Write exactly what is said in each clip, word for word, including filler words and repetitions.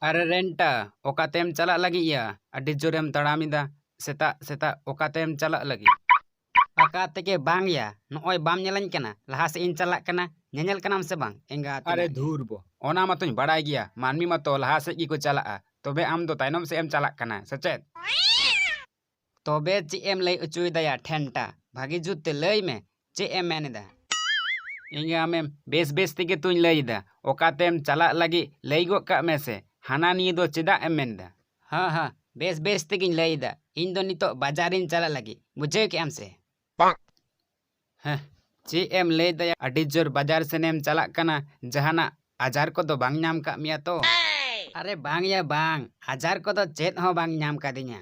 ᱟᱨᱮ ᱨᱮᱱᱴᱟ, ᱚᱠᱟᱛᱮᱢ ᱪᱟᱞᱟᱜ ᱞᱟᱹᱜᱤᱫ ᱭᱟ? ᱟᱹᱰᱤ ᱡᱳᱨᱮᱢ ᱛᱟᱲᱟᱢ ᱮᱫᱟ ᱥᱮᱛᱟᱜ ᱥᱮᱛᱟᱜ, ᱚᱠᱟᱛᱮᱢ ᱪᱟᱞᱟᱜ ᱞᱟᱹᱜᱤᱫ? ᱚᱠᱟ ᱛᱮᱜᱮ ᱵᱟᱝ ᱭᱟ, ᱱᱚᱜᱼᱚᱭ ᱵᱟᱢ ᱧᱮᱞᱟᱹᱧ ᱠᱟᱱᱟ, ᱞᱟᱦᱟ ᱥᱮᱫ ᱤᱧ ᱪᱟᱞᱟᱜ ᱠᱟᱱᱟ, ᱧᱮᱧᱮᱞ ᱠᱟᱱᱟᱢ ᱥᱮ ᱵᱟᱝ? ᱮᱸᱜᱟ ᱟᱨᱮ ᱛᱮᱱᱟᱜ ᱜᱮ᱾ ᱫᱷᱩᱨ ᱵᱚ, ᱚᱱᱟ ᱢᱟᱛᱚᱧ ᱵᱟᱲᱟᱭ ᱜᱮᱭᱟ, ᱢᱟᱹᱱᱢᱤ ᱢᱟᱛᱚ ᱞᱟᱦᱟ ᱥᱮᱫ ᱜᱮᱠᱚ ᱪᱟᱞᱟᱜᱼᱟ, ᱛᱚᱵᱮ ᱟᱢ ᱫᱚ ᱛᱟᱭᱱᱚᱢ ᱥᱮᱫ ᱮᱢ ᱪᱟᱞᱟᱜ ᱠᱟᱱᱟ ᱥᱮ ᱪᱮᱫ? ᱛᱚᱵᱮ ᱪᱮᱫ ᱮᱢ ᱞᱟᱹᱭ ᱚᱪᱚᱭᱮᱫᱟ ᱭᱟ ᱴᱷᱮᱱᱴᱟ? ᱵᱷᱟᱹᱜᱤ ᱡᱩᱛ ᱛᱮ ᱞᱟᱹᱭ ᱢᱮ, ᱪᱮᱫ ᱮᱢ ᱢᱮᱱ ᱮᱫᱟ? ᱤᱧ ᱟᱢᱮᱢ ᱵᱮᱥ ᱵᱮᱥ ᱛᱮᱜᱮ ᱛᱚᱧ ᱞᱟᱹᱭ ᱮᱫᱟ, ᱚᱠᱟᱛᱮᱢ ᱪᱟᱞᱟᱜ ᱞᱟᱹᱜᱤᱫ ᱞᱟᱹᱭ ᱜᱚᱫ ᱠᱟᱜ ᱢᱮ ᱥᱮ, ᱦᱟᱱᱟ ᱱᱤᱭᱟᱹ ᱫᱚ ᱪᱮᱫᱟᱜ ᱮᱢ ᱢᱮᱱ ᱮᱫᱟ? ᱦᱮᱸ ᱦᱮᱸ, ᱵᱮᱥ ᱵᱮᱥ ᱛᱮᱜᱮᱧ ᱞᱟᱹᱭ ᱮᱫᱟ, ᱤᱧ ᱫᱚ ᱱᱤᱛᱚᱜ ᱵᱟᱡᱟᱨᱤᱧ ᱪᱟᱞᱟᱜ ᱞᱟᱹᱜᱤᱫ, ᱵᱩᱡᱷᱟᱹᱣ ᱠᱮᱜ ᱟᱢ ᱥᱮ? ᱦᱮᱸ, ᱪᱮᱫ ᱮᱢ ᱞᱟᱹᱭ ᱮᱫᱟ ᱭᱟ? ᱟᱹᱰᱤ ᱡᱳᱨ ᱵᱟᱡᱟᱨ ᱥᱮᱱᱮᱢ ᱪᱟᱞᱟᱜ ᱠᱟᱱᱟ, ᱡᱟᱦᱟᱱᱟᱜ ᱟᱡᱟᱨ ᱠᱚᱫᱚ ᱵᱟᱝ ᱧᱟᱢ ᱠᱟᱜ ᱢᱮᱭᱟ ᱛᱚ? ᱟᱨᱮ ᱵᱟᱝ ᱭᱟ ᱵᱟᱝ, ᱟᱡᱟᱨ ᱠᱚᱫᱚ ᱪᱮᱫ ᱦᱚᱸ ᱵᱟᱝ ᱧᱟᱢ ᱠᱟᱫᱤᱧᱟ᱾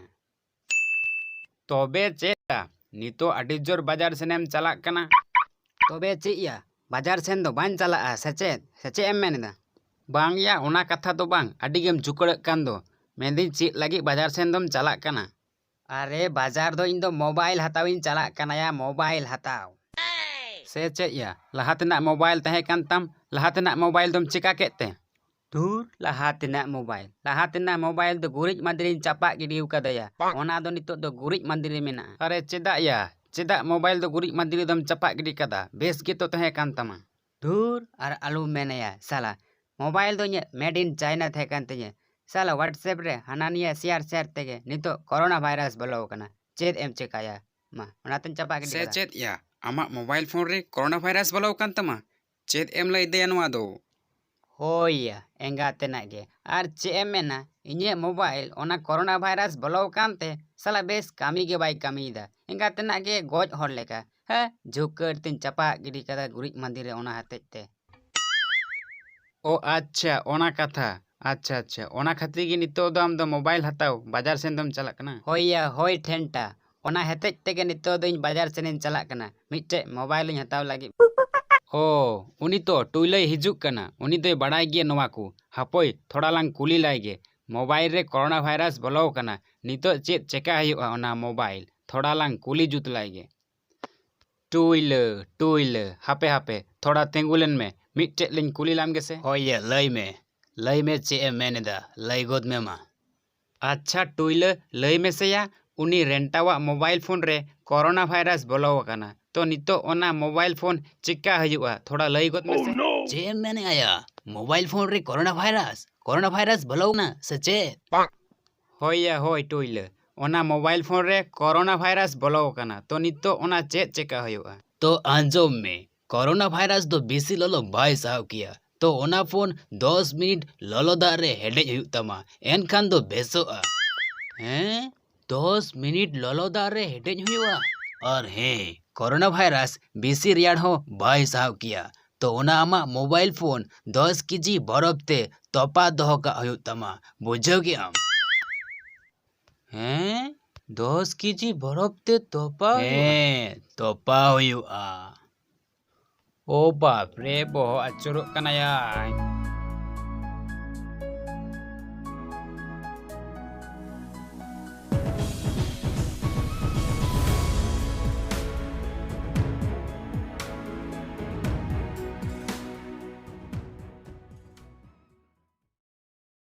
ᱛᱚᱵᱮ ᱪᱮᱫ ᱭᱟ? ᱱᱤᱛᱚᱜ ᱟᱹᱰᱤ ᱡᱳᱨ ᱵᱟᱡᱟᱨ ᱥᱮᱱᱮᱢ ᱪᱟᱞᱟᱜ ᱠᱟᱱᱟ᱾ ᱛᱚᱵᱮ ᱪᱮᱫ ᱭᱟ? ᱵᱟᱡᱟᱨ ᱥᱮᱱ ᱫᱚ ᱵᱟᱹᱧ ᱪᱟᱞᱟᱜᱼᱟ ᱥᱮ ᱪᱮᱫ? ᱥᱮ ᱪᱮᱫ ᱮᱢ ᱢᱮᱱ ᱮᱫᱟ? ᱵᱟᱝ ᱭᱟ, ᱚᱱᱟ ᱠᱟᱛᱷᱟ ᱫᱚ ᱵᱟᱝ, ᱟᱹᱰᱤ ᱜᱮᱢ ᱡᱩᱠᱲᱟᱹᱜ ᱠᱟᱱ ᱫᱚ᱾ ᱢᱮᱱᱫᱟᱹᱧ ᱪᱮᱫ ᱞᱟᱹᱜᱤᱫ ᱵᱟᱡᱟᱨ ᱥᱮᱱ ᱫᱚᱢ ᱪᱟᱞᱟᱜ ᱠᱟᱱᱟ? ᱟᱨᱮ ᱵᱟᱡᱟᱨ ᱫᱚ ᱤᱧ ᱫᱚ ᱢᱳᱵᱟᱭᱤᱞ ᱦᱟᱛᱟᱣ ᱤᱧ ᱪᱟᱞᱟᱜ ᱠᱟᱱᱟ ᱭᱟ, ᱢᱳᱵᱟᱭᱤᱞ ᱦᱟᱛᱟᱣ᱾ ᱥᱮ ᱪᱮᱫ ᱭᱟ? ᱞᱟᱦᱟ ᱛᱮᱱᱟᱜ ᱢᱳᱵᱟᱭᱤᱞ ᱛᱟᱦᱮᱸ ᱠᱟᱱ ᱛᱟᱢ, ᱞᱟᱦᱟ ᱛᱮᱱᱟᱜ ᱢᱳᱵᱟᱭᱤᱞ ᱫᱚᱢ ᱪᱮᱠᱟ ᱠᱮᱫ ᱛᱮ? ᱫᱷᱩᱨ, ᱞᱟᱦᱟ ᱛᱮᱱᱟᱜ ᱢᱳᱵᱟᱭᱤᱞ, ᱞᱟᱦᱟ ᱛᱮᱱᱟᱜ ᱢᱳᱵᱟᱭᱤᱞ ᱫᱚ ᱜᱩᱨᱤᱡ ᱢᱟᱸᱫᱮ ᱨᱤᱧ ᱪᱟᱯᱟᱜ ᱜᱤᱰᱤ ᱟᱠᱟᱫᱟ ᱭᱟ᱾ ᱚᱱᱟ ᱫᱚ ᱱᱤᱛᱚᱜ ᱫᱚ ᱜᱩᱨᱤᱡ ᱢᱟᱸᱫᱮ ᱨᱮ ᱢᱮᱱᱟᱜᱼᱟ᱾ ᱟᱨᱮ ᱪᱮᱫᱟᱜ ᱭᱟ? ᱪᱮᱫᱟᱜ ᱢᱳᱵᱟᱭᱤᱞ ᱫᱚ ᱜᱩᱨᱤᱡ ᱢᱟᱸᱫᱮ ᱨᱮᱫᱚᱢ ᱪᱟᱯᱟᱜ ᱜᱤᱰᱤ ᱠᱟᱫᱟ? ᱵᱮᱥ ᱜᱮᱛᱚ ᱛᱟᱦᱮᱸ ᱠᱟᱱ ᱛᱟᱢᱟ᱾ ᱫᱷᱩᱨ, ᱟᱨ ᱟᱞᱚᱢ ᱢᱮᱱᱟᱭᱟ ᱥᱟᱞᱟ, ᱢᱳᱵᱟᱭᱤᱞ ᱫᱚ ᱤᱧᱟᱹᱜ made in China ᱛᱟᱦᱮᱸ ᱠᱟᱱ ᱛᱤᱧᱟᱹ᱾ ᱥᱟᱞᱟ WhatsApp ᱨᱮ ᱦᱟᱱᱟ ᱱᱤᱭᱟᱹ share share ᱛᱮᱜᱮ ᱱᱤᱛᱚᱜ ᱠᱳᱨᱳᱱᱟ ᱵᱷᱟᱭᱨᱟᱥ ᱵᱚᱞᱚ ᱟᱠᱟᱱᱟ᱾ ᱪᱮᱫ ᱮᱢ ᱪᱮᱠᱟᱭᱟ? ᱢᱟ, ᱚᱱᱟᱛᱮᱧ ᱪᱟᱯᱟ ᱜᱤᱰᱤ ᱥᱮ ᱠᱟᱫᱟ᱾ ᱪᱮᱫ ᱭᱟ? ᱟᱢᱟᱜ ᱢᱳᱵᱟᱭᱤᱞ ᱯᱷᱳᱱ ᱨᱮ ᱠᱳᱨᱳᱱᱟ ᱵᱷᱟᱭᱨᱟᱥ ᱵᱚᱞᱚ ᱟᱠᱟᱱ ᱛᱟᱢᱟ? ᱪᱮᱫ ᱮᱢ ᱞᱟᱹᱭ ᱫᱟᱭᱟ ᱱᱚᱣᱟ ᱫᱚ? ᱦᱳᱭ ᱭᱟ, ᱮᱸᱜᱟ ᱛᱮᱱᱟᱜ ᱜᱮ᱾ ᱟᱨ ᱪᱮᱫ ᱮᱢ ᱢᱮᱱᱟ, ᱤᱧᱟᱹᱜ ᱢᱳᱵᱟᱭᱤᱞ ᱚᱱᱟ ᱠᱳᱨᱳᱱᱟ ᱵᱷᱟᱭᱨᱟᱥ ᱵᱚᱞᱚ ᱟᱠᱟᱱ ᱛᱮ ᱥᱟᱞᱟ ᱵᱮᱥ ᱠᱟᱹᱢᱤ ᱜᱮ ᱵᱟᱭ ᱠᱟᱹᱢᱤᱭᱮᱫᱟ᱾ ᱮᱸᱜᱟ ᱛᱮᱱᱟᱜ ᱜᱮ ᱜᱚᱡ ᱦᱚᱲ ᱞᱮᱠᱟ᱾ ᱦᱮᱸ, ᱡᱷᱩᱠᱟᱹᱲ ᱛᱤᱧ ᱪᱟᱯᱟ ᱜᱤᱰᱤ ᱠᱟᱫᱟ ᱜᱩᱨᱤᱡ ᱢᱟᱸᱫᱮ ᱨᱮ ᱚᱱᱟ ᱦᱚᱛᱮᱡ ᱛᱮ᱾ ᱚ ᱟᱪᱪᱷᱟ, ᱚᱱᱟ ᱠᱟᱛᱷᱟ᱾ ᱟᱪᱪᱷᱟ, ᱟᱪᱪᱷᱟ, ᱚᱱᱟ ᱠᱷᱟᱹᱛᱤᱨ ᱜᱮ ᱱᱤᱛᱚᱜ ᱫᱚ ᱟᱢ ᱫᱚ ᱢᱳᱵᱟᱭᱤᱞ ᱦᱟᱛᱟᱣ ᱵᱟᱡᱟᱨ ᱥᱮᱱ ᱫᱚᱢ ᱪᱟᱞᱟᱜ ᱠᱟᱱᱟ? ᱦᱳᱭ ᱭᱟ, ᱦᱳᱭ ᱴᱷᱮᱱᱴᱟ᱾ ᱚᱱᱟ ᱦᱚᱛᱮᱡ ᱛᱮᱜᱮ ᱱᱤᱛᱚᱜ ᱫᱚ ᱤᱧ ᱵᱟᱡᱟᱨ ᱥᱮᱱᱤᱧ ᱪᱟᱞᱟᱜ ᱠᱟᱱᱟ, ᱢᱤᱫᱴᱮᱡ ᱢᱳᱵᱟᱭᱤᱞ ᱤᱧ ᱦᱟᱛᱟᱣ ᱞᱟᱹᱜᱤᱫ᱾ ᱚ, ᱩᱱᱤ ᱛᱚ ᱴᱩᱭᱞᱟᱹᱭ ᱦᱤᱡᱩᱜ ᱠᱟᱱᱟ, ᱩᱱᱤ ᱫᱚᱭ ᱵᱟᱲᱟᱭ ᱜᱮᱭᱟ ᱱᱚᱣᱟ ᱠᱚ᱾ ᱦᱟᱯᱳᱭ, ᱛᱷᱚᱲᱟ ᱞᱟᱝ ᱠᱩᱞᱤ ᱞᱟᱭ ᱜᱮ᱾ ᱢᱳᱵᱟᱭᱤᱞ ᱨᱮ ᱠᱳᱨᱳᱱᱟ ᱵᱷᱟᱭᱨᱟᱥ ᱵᱚᱞᱚ ᱟᱠᱟᱱᱟ, ᱱᱤᱛᱚᱜ ᱪᱮᱫ ᱪᱮᱠᱟ ᱦᱩᱭᱩᱜᱼᱟ ᱚᱱᱟ ᱢᱳᱵᱟᱭᱤᱞ? ᱛᱷᱚᱲᱟ ᱞᱟᱝ ᱠᱩᱞᱤ ᱡᱩᱛ ᱞᱟᱭ ᱜᱮ᱾ ᱴᱩᱭᱞᱟᱹ, ᱴᱩᱭᱞᱟᱹ, ᱦᱟᱯᱮ, ᱦᱟᱯᱮ, ᱛᱷᱚᱲᱟ ᱛᱤᱸᱜᱩ ᱞᱮᱱ ᱢᱮ, ᱢᱤᱫᱴᱮᱡ ᱞᱤᱧ ᱠᱩᱞᱤ ᱞᱟᱢ ᱜᱮᱥᱮ᱾ ᱦᱳᱭ ᱭᱟ, ᱞᱟᱹᱭ ᱢᱮ᱾ ᱞᱟᱹᱭ ᱢᱮ, ᱪᱮᱫ ᱮᱢ ᱢᱮᱱ ᱮᱫᱟ? ᱞᱟᱹᱭ ᱜᱚᱫ ᱢᱮ ᱢᱟ᱾ ᱟᱪᱪᱷᱟ ᱴᱩᱭᱞᱟᱹ, ᱞᱟᱹᱭ ᱢᱮᱥᱮᱭᱟ, ᱩᱱᱤ ᱨᱮᱱᱴᱟᱣᱟᱜ ᱢᱳᱵᱟᱭᱤᱞ ᱯᱷᱳᱱ ᱨᱮ ᱠᱳᱨᱳᱱᱟ ᱵᱷᱟᱭᱨᱟᱥ ᱵᱚᱞᱚ ᱟᱠᱟᱱᱟ, ᱛᱚ ᱱᱤᱛᱚᱜ ᱚᱱᱟ ᱢᱳᱵᱟᱭᱤᱞ ᱯᱷᱳᱱ ᱪᱮᱠᱟ ᱦᱩᱭᱩᱜᱼᱟ? ᱛᱷᱚᱲᱟ ᱞᱟᱹᱭ ᱜᱚᱫ ᱢᱮᱥᱮ᱾ ᱪᱮᱫ ᱮᱢ ᱢᱮᱱᱮᱫᱼᱟ ᱭᱟ? ᱢᱳᱵᱟᱭᱤᱞ ᱯᱷᱳᱱ ᱨᱮ ᱠᱳᱨᱳᱱᱟ ᱵᱷᱟᱭᱨᱟᱥ? ᱠᱳᱨᱳᱱᱟ ᱵᱷᱟᱭᱨᱟᱥ ᱵᱚᱞᱚ ᱟᱠᱟᱱᱟ ᱥᱮ ᱪᱮᱫ? ᱦᱳᱭ ᱭᱟ, ᱦᱳᱭ ᱴᱩᱭᱞᱟᱹ, ᱚᱱᱟ ᱢᱳᱵᱟᱭᱤᱞ ᱯᱷᱳᱱ ᱨᱮ ᱠᱳᱨᱳᱱᱟ ᱵᱷᱟᱭᱨᱟᱥ ᱵᱚᱞᱚ ᱟᱠᱟᱱᱟ, ᱛᱚ ᱱᱤᱛᱚᱜ ᱚᱱᱟ ᱪᱮᱫ ᱪᱮᱠᱟ ᱦᱩᱭᱩᱜᱼᱟ? ᱛᱚ ᱟᱸᱡᱚᱢ ᱢᱮ, ᱠᱳᱨᱳᱱᱟ ᱵᱷᱟᱭᱨᱟᱥ ᱫᱚ ᱵᱮᱥᱤ ᱞᱚᱞᱚ ᱵᱟᱭ ᱥᱟᱦᱟᱣ ᱠᱮᱭᱟ, ᱛᱚ ᱚᱱᱟ ᱯᱷᱳᱱ ᱫᱚᱥ ᱢᱤᱱᱤᱴ ᱞᱚᱞᱚ ᱫᱟᱜ ᱨᱮ ᱦᱮᱰᱮᱡ ᱦᱩᱭᱩᱜ ᱛᱟᱢᱟ, ᱮᱱᱠᱷᱟᱱ ᱫᱚ ᱵᱮᱥᱚᱜᱼᱟ᱾ ᱦᱮᱸ, ᱫᱚᱥ ᱢᱤᱱᱤᱴ ᱞᱚᱞᱚ ᱫᱟᱜ ᱨᱮ ᱦᱮᱰᱮᱡ ᱦᱩᱭᱩᱜᱼᱟ? ᱟᱨ ᱦᱮᱸ, ᱠᱳᱨᱳᱱᱟ ᱵᱷᱟᱭᱨᱟᱥ ᱵᱮᱥᱤ ᱨᱮᱭᱟᱲ ᱦᱚᱸ ᱵᱟᱭ ᱥᱟᱦᱟᱣ ᱠᱮᱭᱟ, ᱛᱚ ᱚᱱᱟ ᱟᱢᱟᱜ ᱢᱳᱵᱟᱭᱤᱞ ᱯᱷᱳᱱ ᱫᱚᱥ ᱠᱮᱡᱤ ᱵᱚᱨᱚᱯ ᱛᱮ ᱛᱚᱯᱟ ᱫᱚᱦᱚ ᱠᱟᱜ ᱦᱩᱭᱩᱜ ᱛᱟᱢᱟ, ᱵᱩᱡᱷᱟᱹᱣ ᱠᱮᱜ ᱟᱢ? ᱦᱮᱸ, ᱫᱚᱥ ᱠᱮᱡᱤ ᱵᱚᱨᱚᱯ ᱛᱮ ᱛᱚᱯᱟ ᱦᱩᱭᱩᱜᱼᱟ? ᱦᱮᱸ, ᱛᱚᱯᱟ ᱦᱩᱭᱩᱜᱼᱟ᱾ ᱳ ᱵᱟᱯ ᱨᱮ, ᱵᱚᱦᱚᱜ ᱟᱹᱪᱩᱨᱚᱜ ᱠᱟᱱᱟ ᱭᱟᱭ᱾